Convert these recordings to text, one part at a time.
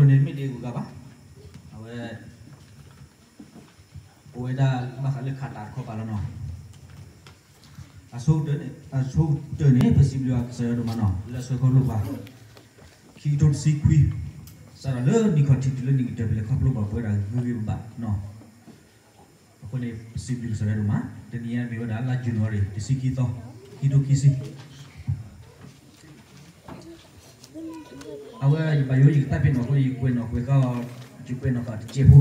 န့ၣ်မ့ၢ်ဒ်အဂုၤအဂၤဘၣ်, အဝဲ ပဝဲဒၣ်ဘၣ်ဃးလၢခးတးတခီပၤလီၤနီၤ. အဆိကတၢၢ်န့ၣ် အဆိကတၢၢ်န့ၣ် ပစံးဘျုးဘၣ်ကစၢ်ယွၤဒိၣ်မးနီၤ လၢအဆှၢခီဖျိပှၤ ခံကထိတဆံခွံ စးထီၣ်လၢနံၣ်ခီၣ်ထံးတုၤလၢနံၣ်ကတၢၢ် ပလဲၤခီဖျိဘၣ်ပဝဲဒၣ်ဂ့ၤဂ့ၤဘၣ်ဘၣ်နီၤ. အဃိန့ၣ် ပစံးဘျုးကစၢ်ယွၤဒိၣ်မး, တနံၤအံၤမ့ၢ်ဝဲဒၣ်လါ January တဆံခံသီ, ခံထိခံဆံ အဝဲယဘၣ်ယိၣ်ယကတၢ်ဖဲနီၢ်ခိန့ၣ် ယကွဲးနီၣ်ကွဲးဃာ်အီၤ, ယကွဲးနီၣ်ဃာ်တစဲးဖိ,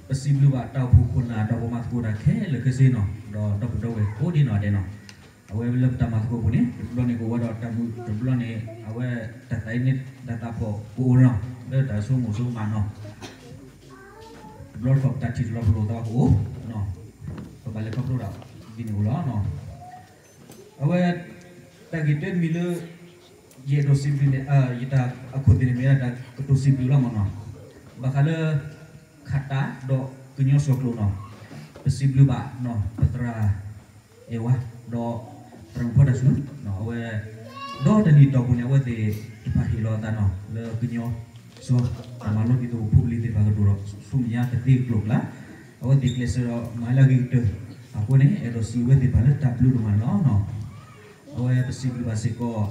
ပစံးဘျုးဘၣ်တၢ်အိၣ်ဖှိၣ်ခိၣ်နၢ် ဒီးပှၤမၤသကိးတၢ်ခဲလၢာ်ခဲဆ့နီၤ, ဒီးဒီပုၢ်ဒီဝဲၢ်ကိးဒံနီၢ်ဒဲးနီၤ, အဝဲလၢပတၢ်မၤသကိးပူၤန့ၣ် တဘျီန့ၣ်ကအိၣ်ဝဲဒီးတၢ်မုာ်, တဘျီန့ၣ် အဝဲတၢ်သးအ့န့ တၢ်သးဖှီၣ်ကအိၣ်နီၤ, လၢတၢ်ဆိကမိၣ်ဆိကမးနီၤ, တဘျီတခီၣ်ပတၢ်ထံၣ်တလီၤပလိာ်သးကအိၣ်, ပဘၣ်လဲၤခီဖျိဒ်န့ၣ်အိၣ်လီၤ. အဝဲ တၢ်ဂ့ၢ်တမံၤလၢ ယအဲၣ်ဒိးစံးဘျုးန့ၣ်, ယတၢ်အခိၣ်သ့ၣ်န့ၣ်မ့ၢ်ဒၣ်တၢ်ကတိၤစံးဘျုးလီၤမးနီၤ, ဘၣ်ဃးလၢ ခးတးဒီးကညီစှီၤကျိာ်နီၤ, ပစံးဘျုးဘၣ်နီၤ ပသရၣ်အဲၣ်ဝါ ဒီး သရၣ်မုၣ်ဖီတၢ်ဆူ အဝဲ ဒီတနံၤတီၢ်ပူၤန့ၣ် အဝဲသ့ၣ်တဖၣ်ဟ့ၣ်လီၤအသးနီၤ လၢကညီစှီၤ တၢ်မၤလိဒ်သိးဖိပလံၤသ့ၣ်တဖၣ်ကဒိၣ်ဒီး ဆူမဲာ်ညါတသ့ကျိၤကျါ, အဝဲသ့ၣ်ကျဲးစၢးဒီးမၤလၢအဂ့ၤကတၢၢ်, အဃိန့ၣ် အဲၣ်ဒိးစံးဝဲသ့ၣ်တဖၣ်လၢတၢ်ဘျုးဒိၣ်မးန့ၣ်လီၤ. အဝဲပစံးဘျုးဘၣ်စ့ၢ်ကီး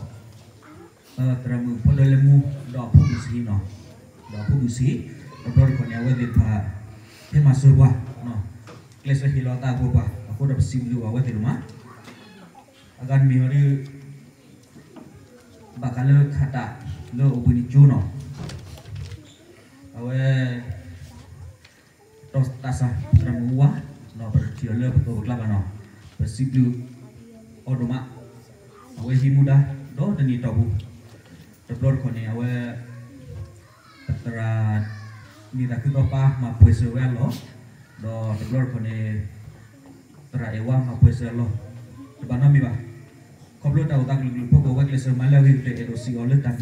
သရၣ်မုၣ်ဖီဒၢလဲမူ ဒီးအဖိမုၣ်ဆံးနီၤ, ဒီးအဖိမုၣ်ဆံး, တဘျီတခီၣ်န့ၣ် အဝဲသ့ၣ်တဖၣ် ဟဲမၤစၢၤပှၤ, ကျဲးစၢးဟ့ၣ်လီၤသးအဂီၢ်ပှၤ, အဃိဒီးပစံးဘျုးဘၣ်အဝဲသ့ၣ်ဒိၣ်မး, အဂၤတမံၤအံၤဒီး ဘၣ်ဃးလၢခးတးလၢအိၣ်ဘှံးနံၤကၠိနီၤ, အဝဲ တီၢ်သးစၢ် သရၣ်မုၣ်ဝါ, ဒီးပတထံၣ်အီၤလၢပသိးပကျါဘၣ်နီၤ, ပစံးဘျုးအီၤဒိၣ်မး, အဝဲဟံးမူဒါ ဒီတနံၤတီၢ်ပူၤ, တဘျီတခီၣ်န့ၣ် အဝဲ ပသရၣ် နံၣ်သးခုသီပၢ် မၤပှဲၤစၢၤဝဲအလီၢ်, ဒီးတဘျီတခီၣ်န့ၣ် သရၣ်အဲၣ်ဝါမၤပှဲၤစၢၤအလီၢ်, တဘၣ်နီတမံၤဘၣ်, ခီဖျိတၢ်အိၣ်သးကလုာ်ကလုာ်ဖီခိၣ် အဝဲကျဲးစၢးမၤလၢအဂ့ၤက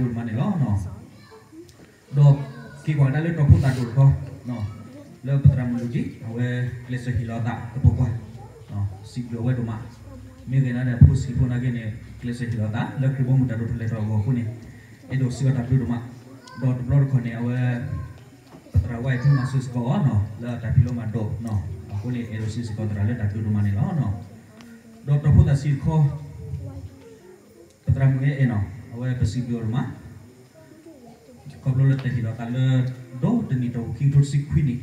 တၢၢ် အဲၣ်ဒိးစံးအီၤလၢတၢ်ဘျုးဒိၣ်မးန့ၣ်လီၤ. ဒီးက့ၤကွၢ်ကဒါလၢတီၢ်ဖိသၣ်ဒိၣ်တခီ, လၢပသရၣ်မုၣ်လူၤကံ အဝဲကျဲးစၢးဟ့ၣ်လီၤအသးတပှိၤကွၢ်, စံးဘျုးအဝဲဒိၣ်မး, မ့ၢ်ဂ့ၤန့ၣ်ဒီး ဖိဆံးဖိနာ်က့န့ၣ် ကျဲးစၢးဟ့ၣ်လီၤအသး လၢခရံာ်ဘီမုၢ်တၢ်ဒိၣ်ထီၣ်လဲၤထီၣ်အဂီၢ်အဃိန့ၣ် အဲၣ်ဒိးစံးအီၤတၢ်ဘျုးဒိၣ်မး, ဒီးတဘျီတခီၣ်န့ၣ် အဝဲ ပသရၣ်ဝါအံၤထူမၤစၢၤစ့ၢ်ကီးအီၤနီၤ လၢတၢ်ဖံးလိမၤဒိး, အဃိန့ၣ် အဲၣ်ဒိးစံးစ့ၢ်ကီးသရၣ်လၢတၢ်ဘျုးဒိၣ်မးန့ၣ်လီၤ. ဒီးတီၢ်ဖိသၣ်ဆံးတခီ ပသရၣ်မုၣ်အဲၣ်အဲၣ်နီၤ အဝဲပစံးဘျုးအီၤဒိၣ်မး, ခီဖျိလၢတၢ်ဟ့ၣ်လီၤသးလၢ ဒီတနံၤတီၢ်ပူၤ ခံကထိတဆံခွံနံၣ်,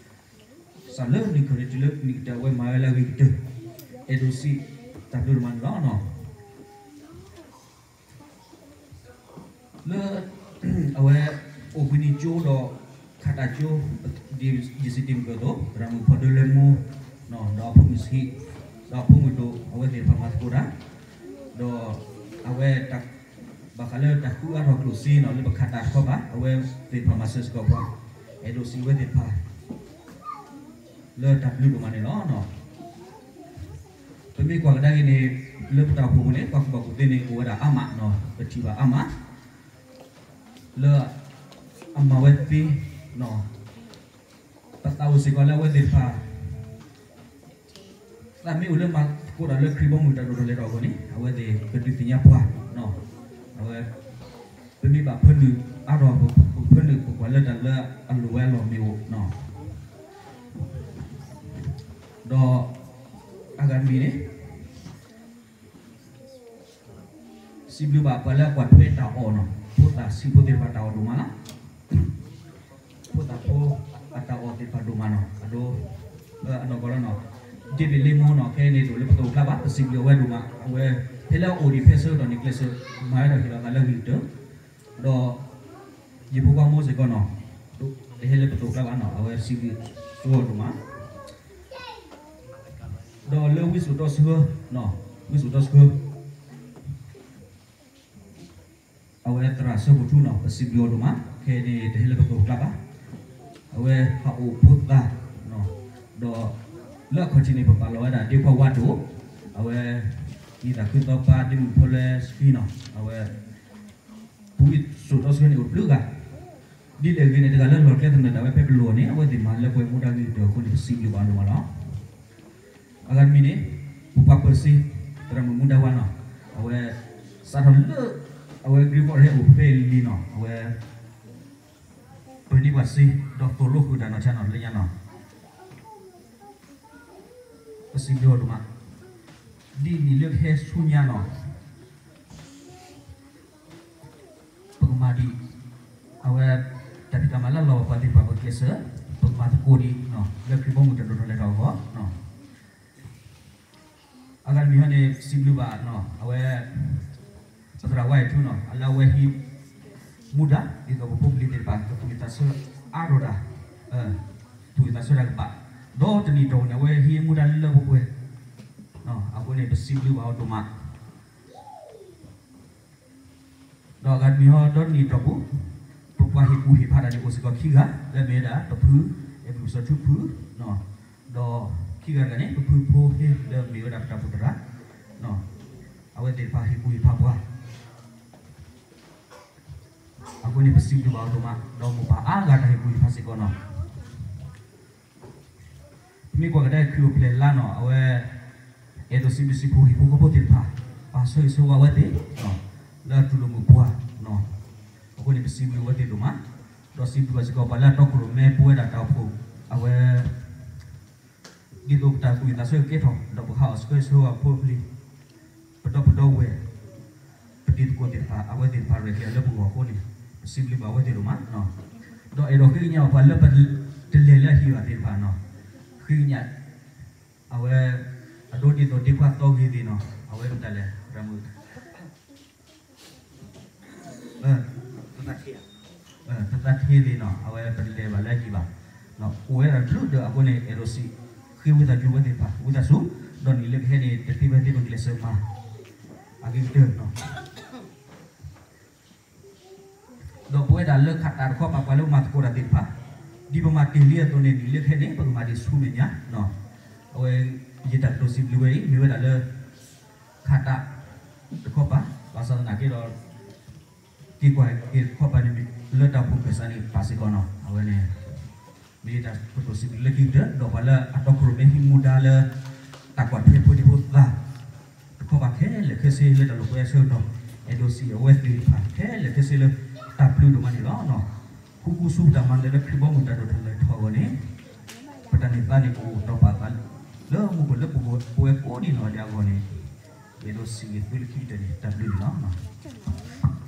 စးလၢနံၣ်ခီၣ်ထံးတုၤလၢနံၣ်ကတၢၢ် အဝဲမၤဝဲလၢအဂ့ၤကတၢၢ်, အဲၣ်ဒိးစံးတၢ်ဘျုးဒိၣ်မးန့ၣ်လီၤ. လၢ အဝဲ အိၣ်ဘှံးနံၤကၠိဒီး ခးတးကၠိ ဒ်ယစံးတ့ၢ်မုၢ်ကၢၢ်အသိး သရၣ်မုၣ်ဖီဒၢလဲမူ ဒီးအဖိမုၣ်ဆံး ဒီးအဖိမုၣ်ဒိၣ် အဝဲသ့ၣ်တဖၣ်မၤသကိးတၢ်, ဒီး အဝဲ ဘၣ်ဃးလၢတၢ်ဃုအါထီၣ်ကျိၣ်စ့နီၤ လၢပခးတးတခီပၤ အဝဲသ့ၣ်တဖၣ်မၤစၢၤစ့ၢ်ကီးပှၤ, အဲၣ်ဒိးစံးဝဲသ့ၣ်တဖၣ် လၢတၢ်ဘျုးဒိၣ်မးန့ၣ်လီၤ. ပမ့ၢ်ကွၢ်ကဒါက့ၤန့ၣ် လၢပတၢ်အိၣ်ဖှိၣ်ပူၤန့ၣ် ပှၤကူၣ်ဘၣ်ကူၣ်သ့န့ၣ် အိၣ်ဝဲဒၣ်အါမး, ပထံၣ်ဘၣ်အါမး လၢ အမၤဝဲသ့ ပသးအိၣ်စ့ၢ်ကီးလၢအဝဲသ့ၣ်တဖၣ် သးမ့ၢ်အိၣ်လၢမၤသကိးတၢ်လၢခရံာ်ဘီမုၢ်တၢ်ဒိၣ်ထီၣ်လဲၤထီၣ်အဂီၢ်န့ၣ် အဝဲသ့ၣ်ကဒုးသ့ၣ်ညါပှၤ, အဝဲ ပမ့ၢ်ဘၣ်ဖၢနုာ်အါထီၣ် ပဖၢနုာ်ပကွၢ်လၢတၢ်လၢအလိၣ်ဝဲအလီၢ်မ့ၢ်အိၣ် ဒီး အဂၤတမံၤန့ၣ် စံးဘျုးဘၣ်ပှၤလၢအကွၢ်ထွဲတၢ်အီၣ်နီၤ, ဖိသၣ်ဆံးဖိသ့ၣ်တဖၣ်တၢ်အီၣ်ဒိၣ်မးလီၤ. ဖိသၣ်ဖိအတၢ်အီၣ်သ့ၣ်တဖၣ်ဒိၣ်မးနီၤ, အဒိ အနီၢ်ကီၢ်လီၤနီၤ, ဒ့ဘ့ၣ်လ့မိၢ်နီၤ, ခဲအံၤန့ၣ်ဒိၣ်လၢပသိးကျါဘၣ်, ပစံးဘျုးအဝဲဒိၣ်မး, အဝဲ ဖဲလၢအအိၣ်ဒံးဖဲအဆၢကတီၢ်န့ၣ် ကျဲးစၢးမၤဝဲဒီးဟ့ၣ်လီၤသးလၢအဂ့ၤကတၢၢ်, ဒီး ယဖိခွါမိၢ်စ့ၢ်ကီးနီၤ, တဟဲလၢပသိးကျါဘၣ်နီၤ, အဝဲစံးဘျုးစ့ၢ်ကီးဒိၣ်မး, ဒီးလၢဝံစိာ်တီဆှၢ, ဝံစိာ်တီဆှၢ အဝဲသရၣ်ဆၢခိၣ်ထူနီၤ, ပစံးဘျုးအီၤဒိၣ်မး, ခဲအံၤန့ၣ် တဟဲလၢပသိးကျါဘၣ်, အဝဲဟးအိၣ်ဖိသၣ်, ဒီး လၢအခီၣ်ထံးန့ၣ် ပပာ်လီၤဝဲဒၣ်ဒ့ခွါဝါဒိၣ်, အဝဲ နံၣ်သးခုသီပၢ် ဒ့မုၣ်ဖိလဲဆှံနီၤ, အဝဲ ပဝံစိာ်တီဆှၢန့ၣ်အိၣ်တဘျုးဂၤ, ဒ်လဲၣ်ဂ့ၤန့ၣ် တဂၤလၢလီၢ်ကျဲသနၢၣ်ဒၣ်ဝဲဖဲပလိၤန့ၣ် အဝဲသ့ၣ်မၤလၢပှဲၤမူဒါဂ့ၤကတၢၢ်အဃိန့ၣ် ပစံးဘျုးဘၣ်အီၤဒိၣ်မးလီၤ. အဂၤတမံၤန့ၣ် ပပှၤပၢၤစ့ သရၣ်မုၣ်မူဒါဝါနီၤ, အဝဲ စးထီၣ်လၢ အဝဲ Green Forest ဟဲအိၣ်ဖဲလံနီၤ, အဝဲ ပှၤန့ၢ်ပှၤစ့ ဒီးသိၣ်လိဃုာ်တၢ်နီၤဆါနီၤလၢညါနီၤ, ပစံးဘျုးအီၤဒိၣ်မး, ဒ်နံၣ်လၢကဟဲဆူညါနီၤ ပကမၤဒံး အဝဲ တၢ်ဖံးတၢ်မၤလၢလီၤပှၤသ့ၣ်တဖၣ်ပကျဲးစၢး ပကမၤသကိးဒံး လၢခရံာ်ဘီမုၢ်တၢ်ဒိၣ်ထီၣ်လဲၤထီၣ်အဂီၢ်, အဂၤတမံၤဟီန့ၣ် စံးဘျုးဘၣ် အဝဲ ပသရၣ်ဝါအံၤထူနီၤ အလၢအဝဲဟံး မူဒါ ဒ်သိးပဖိပလံၤသ့ၣ်တဖၣ် ကသူၣ်ဝံၣ်သးဆၢအါထီၣ်တၢ်, သူၣ်ဝံၣ်သးဆၢတၢ်ကဘၣ်, ဒီးတနံၣ်တီၢ်ပူၤန့ၣ် အဝဲဟံးမူဒါလၢလၢပှဲၤပှဲၤ, အဃိန့ၣ် ပစံးဘျုးဘၣ်အီၤဒိၣ်မး ဒီးအဂၤတမံၤဟီ ဒီတနံၣ်တီၢ်ပူၤ ပပှၤဟ့ၣ်ကူၣ်ဟ့ၣ်ဖးတၢ်န့ၣ် အိၣ်စ့ၢ်ကီးခံဂၤ လၢမ့ၢ်ဝဲဒၣ် ပဖု အဲၣ်ဘျုးစီၤထူဖု, ဒီးခံဂၤတဂၤန့ၣ် ပဖုဖိဟ့ လၢမ့ၢ်ဝဲဒၣ်ပတၢ်အိၣ်ဖှိၣ်သရၣ်, အဝဲသ့ၣ်တဖၣ်ဟ့ၣ်ကူၣ်ဟ့ၣ်ဖးပှၤ အဃိန့ၣ် ပစံးဘျုးဘၣ်အီၤဒိၣ်မး ဒီးမိၢ်ပၢ်အါဂၤတၢ်ဟ့ၣ်ကူၣ်ဟ့ၣ်ဖးစ့ၢ်ကီးနီၤ ပမ့ၢ်ကွၢ်ကဒါခရံာ်အိၣ်ဖျဲၣ်လါနီၤ အဝဲ အဲၣ်ဒိးစံးဘျုးစံးဖှိၣ်ဟံၣ်ဖိဃီဖိသ့ၣ်တဖၣ်, ပှၤဆၢဂ့ၤဆၢဝါဝဲသ့ၣ် လၢအတူၢ်လိာ်မုာ်ပှၤ, အဃိန့ၣ် ပစံးဘျုးဝဲသ့ၣ်ဒိၣ်မး, ဒီးစံးဘျုးဘၣ်စ့ၢ်ကီးပှၤလၢအတီခိၣ်ရိၣ်မဲပဝဲဒၣ်တၢ်အိၣ်ဖှိၣ်, အဝဲ ဒ်သိးပတၢ်သူၣ်ဝံၣ်သးဆၢကကဲထီၣ် ဒီးပဟးအီၣ်ဆၢဂ့ၤဆၢဝါဖိပလံၤ, ပဒီပုၢ်ဒီဝဲၢ်, ပတံၤသကိးသ့ၣ်တဖၣ် အဝဲသ့ၣ်တဖၣ်ရဲၣ်ကျဲၤလၢပဂီၢ်အဃိန့ၣ် ပစံးဘျုးဘၣ်အဝဲသ့ၣ်ဒိၣ်မး, ဒီးအဲၣ်ဒိးဃ့ကညးပှၤလၢပတလဲၤလၢအဟံၣ်ဘၣ်သ့ၣ်တဖၣ်နီၤ, ဃ့ကညး အဝဲ အဒိဒ်သိးဒ့ခွါသီဂ့ၤသ့ၣ်နီၤ အဝဲမတၤလဲၣ် ရမုၣ် တသးထ့သ့ၣ်နီၤ အဝဲပတလဲၤဘၣ်လၢအဟံၣ်ဘၣ်, အိၣ်ဝဲဒၣ်ဘျုးဒီးအဃိန့ၣ် အဲၣ်ဒိးစံး ဃ့ဝံသးစူၤဝဲသ့ၣ်တဖၣ် ဝံသးစူၤ, ဒီးနံၣ်လၢကဟဲန့ၣ် တသ့ဖဲသ့ပကလဲၤဆၢမၤ အဂ့ၤကတၢၢ်နီၤ ဒီးပဝဲဒၣ်လၢခးတးတခီပၤ ပှၤလၢပမၤသကိးတၢ်သ့ၣ်တဖၣ်, ဒ်ပမၤတ့ၢ်လံအသိးန့ၣ် နံၣ်လၢကဟဲန့ၣ် ပကမၤဒံးဆူမဲာ်ညါ, အဝဲ ယတၢ်ကတိၤစံးဘျုးဝဲအံၤ မ့ၢ်ဝဲဒၣ်လၢ ခးတးတခီပၤ, ဘၣ်ဆၣ်သနာ်က့ဒီး က့ၤကွၢ်က့ၤတခီပၤန့ၣ် လၢတၢ်အိၣ်ဖှိၣ်ကစၢ်န့ၣ် ပာ်စ့ၢ်ကီးနီၤ အဝဲန့ၣ် မ့ၢ်တၢ်ကတိၤစံးဘျုးလၢခံကတၢၢ် ဒီးပှၤလၢအတီခိၣ်ရိၣ်မဲဟံးမူဒါလၢ တၢ်ကွၢ်ထွဲဖိဒံဖိသၣ် တခီပၤခဲလၢာ်ခဲဆ့လၢတၢ်လိာ်ကွဲအဆၢကတီၢ် အဲၣ်ဒိးစံးအဝဲသ့ၣ်တဖၣ်ခဲလၢာ်ခဲဆ့လၢ တၢ်ဘျုးဒိၣ်မးန့ၣ်လီၤ. ဃူဃူဆူပတၢ်မၤနၢၤလၢခရံာ်ဘီမုၢ်တၢ်ဒိၣ်ထီၣ်လဲၤထီၣ်အဂီၢ်န့ၣ် ပတၢ်န့ၢ်သါန့ၣ် ကအိၣ်ဒီးပာ်သး လၢမူခိၣ်လၢပဝဲကိးဒံနီၢ်ဂၤဒဲးအဂီၢ်န့ၣ် အဲၣ်ဒိးစံးဂ့ၤသုလၢခံကတၢၢ်န့ၣ် တၢ်ဘျုးန့ၣ်လီၤ.